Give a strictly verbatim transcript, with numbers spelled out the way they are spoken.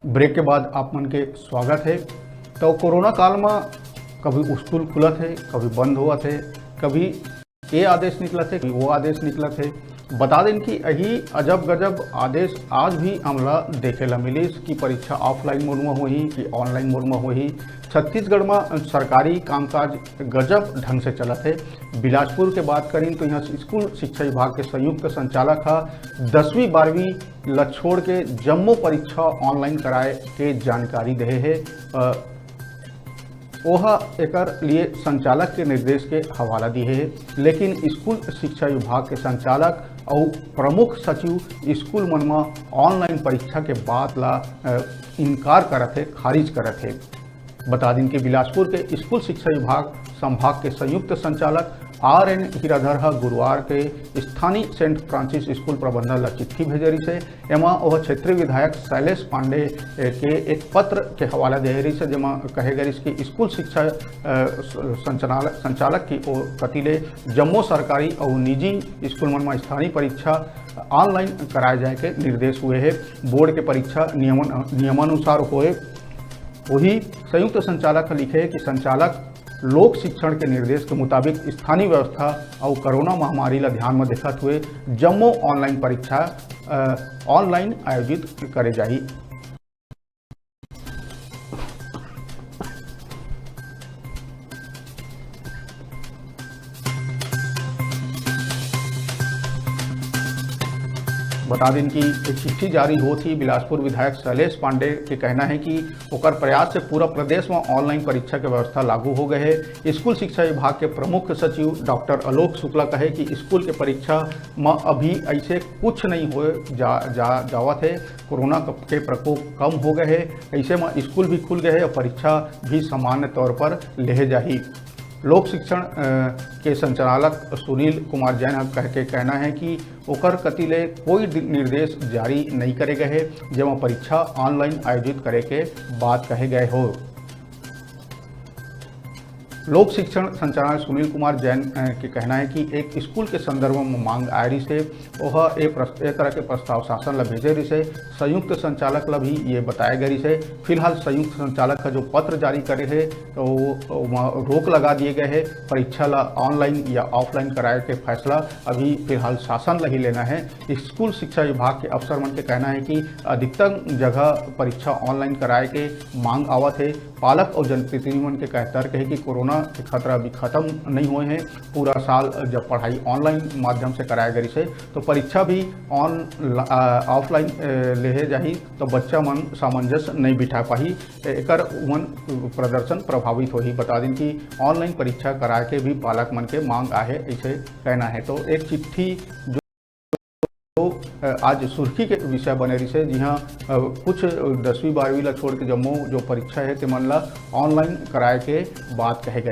Break के बाद आप मन के स्वागत है। तो कोरोना काल में कभी स्कूल खुलत है, कभी बंद होवत है, कभी ये आदेश निकलत है, कभी वो आदेश निकलत है। बता दें कि यही अजब गजब आदेश आज भी हमला देखे ला मिलिस कि परीक्षा ऑफलाइन मोड में होही कि ऑनलाइन मोड में होही। छत्तीसगढ़ में सरकारी कामकाज गजब ढंग से चलत है। बिलासपुर के बात करीन तो यहाँ स्कूल शिक्षा विभाग के संयुक्त संचालक हा दसवीं बारहवीं ल छोड़ के जम्मो परीक्षा ऑनलाइन कराए के जानकारी देहे हे। अ, ओहा एकर लिए संचालक के निर्देश के हवाला दिए हे, लेकिन स्कूल शिक्षा विभाग के संचालक अउ प्रमुख सचिव स्कूल मन म ऑनलाइन परीक्षा के बात ला, अ, इनकार करत हे, खारिज करत हे। बता दिन कि बिलासपुर के स्कूल शिक्षा विभाग संभाग के संयुक्त संचालक आर एन हीराधर ह गुरुवार के स्थानीय सेंट फ्रांसिस स्कूल प्रबंधन ला चिट्ठी भेजे रिहिस हे। एमा ओह क्षेत्रीय विधायक शैलेश पांडे के एक पत्र के हवाला दे रिहिस हे, जेमा कहे गए रिहिस कि स्कूल शिक्षा, अ, स-, संचालक, संचालक की ओर कति ले जम्मो सरकारी अउ निजी स्कूल मन म स्थानीय परीक्षा ऑनलाइन कराए जाए के निर्देश हुए हे। बोर्ड के परीक्षा नियमन, नियमानुसार होए। वही संयुक्त संचालक ह लिखे कि संचालक लोक शिक्षण के निर्देश के मुताबिक स्थानीय व्यवस्था अउ कोरोना महामारी ला ध्यान में देखत हुए जम्मो ऑनलाइन परीक्षा, अ, ऑनलाइन आयोजित करे जाही। बता दिन कि एक चिट्ठी जारी होत ही बिलासपुर विधायक शैलेश पांडे के कहना है कि ओकर प्रयास से पूरा प्रदेश में ऑनलाइन परीक्षा के व्यवस्था लागू हो गए है। स्कूल शिक्षा विभाग के प्रमुख सचिव डॉक्टर आलोक शुक्ला कहे कि स्कूल के परीक्षा में अभी ऐसे कुछ नहीं हो जा, जा, जावत है। कोरोना क-, के प्रकोप कम हो गए है, ऐसे में स्कूल भी खुल गए है और परीक्षा भी सामान्य तौर पर लेहे जाही। लोक शिक्षण, अ, के संचालक सुनील कुमार जैन ह कह के कहना है कि ओकर कति ले कोई दि-, निर्देश जारी नहीं करे गए हे, जेमा परीक्षा ऑनलाइन आयोजित करे के बात कहे गए हो। लोक शिक्षण संचालक सुनील कुमार जैन, अ, के कहना है कि एक स्कूल के संदर्भ में मांग आए रिहिस हे, ओह ए प्रस-, ए तरह के प्रस्ताव शासन ला भेजे रिहिस हे। संयुक्त संचालक ला भी ये बताए गए रिहिस हे। फिलहाल संयुक्त संचालक का जो पत्र जारी करे हे, तो ओमा रोक लगा दिए गए हे। परीक्षा ला ऑनलाइन या ऑफलाइन कराए के फैसला अभी फिलहाल शासन ला ही लेना है। स्कूल शिक्षा विभाग के अफसर मन के कहना है कि अधिकतम जगह परीक्षा ऑनलाइन कराए के मांग आवत हे। पालक और जनप्रतिनिधि मन के कह-, तर्क है कि कोरोना के खतरा अभी खत्म नहीं हुए हैं। पूरा साल जब पढ़ाई ऑनलाइन माध्यम से कराए गए से, तो परीक्षा भी ऑन-, अ, ऑफलाइन, अ, लेहे जाही, तो बच्चा मन सामंजस्य नहीं बिठा पाही, एकर उमन प्रदर्शन प्रभावित होही। बता दिन कि ऑनलाइन परीक्षा कराए के भी पालक मन के मांग आहे, ऐसे कहना है। तो एक चिट्ठी जो, अ, आज सुर्खी के विषय बने रिहिस हे, जिहां, अ, कुछ दसवीं बारहवीं ला छोड़ के जम्मो जो परीक्षा है, तेमन ला ऑनलाइन कराए के बात कहे गए।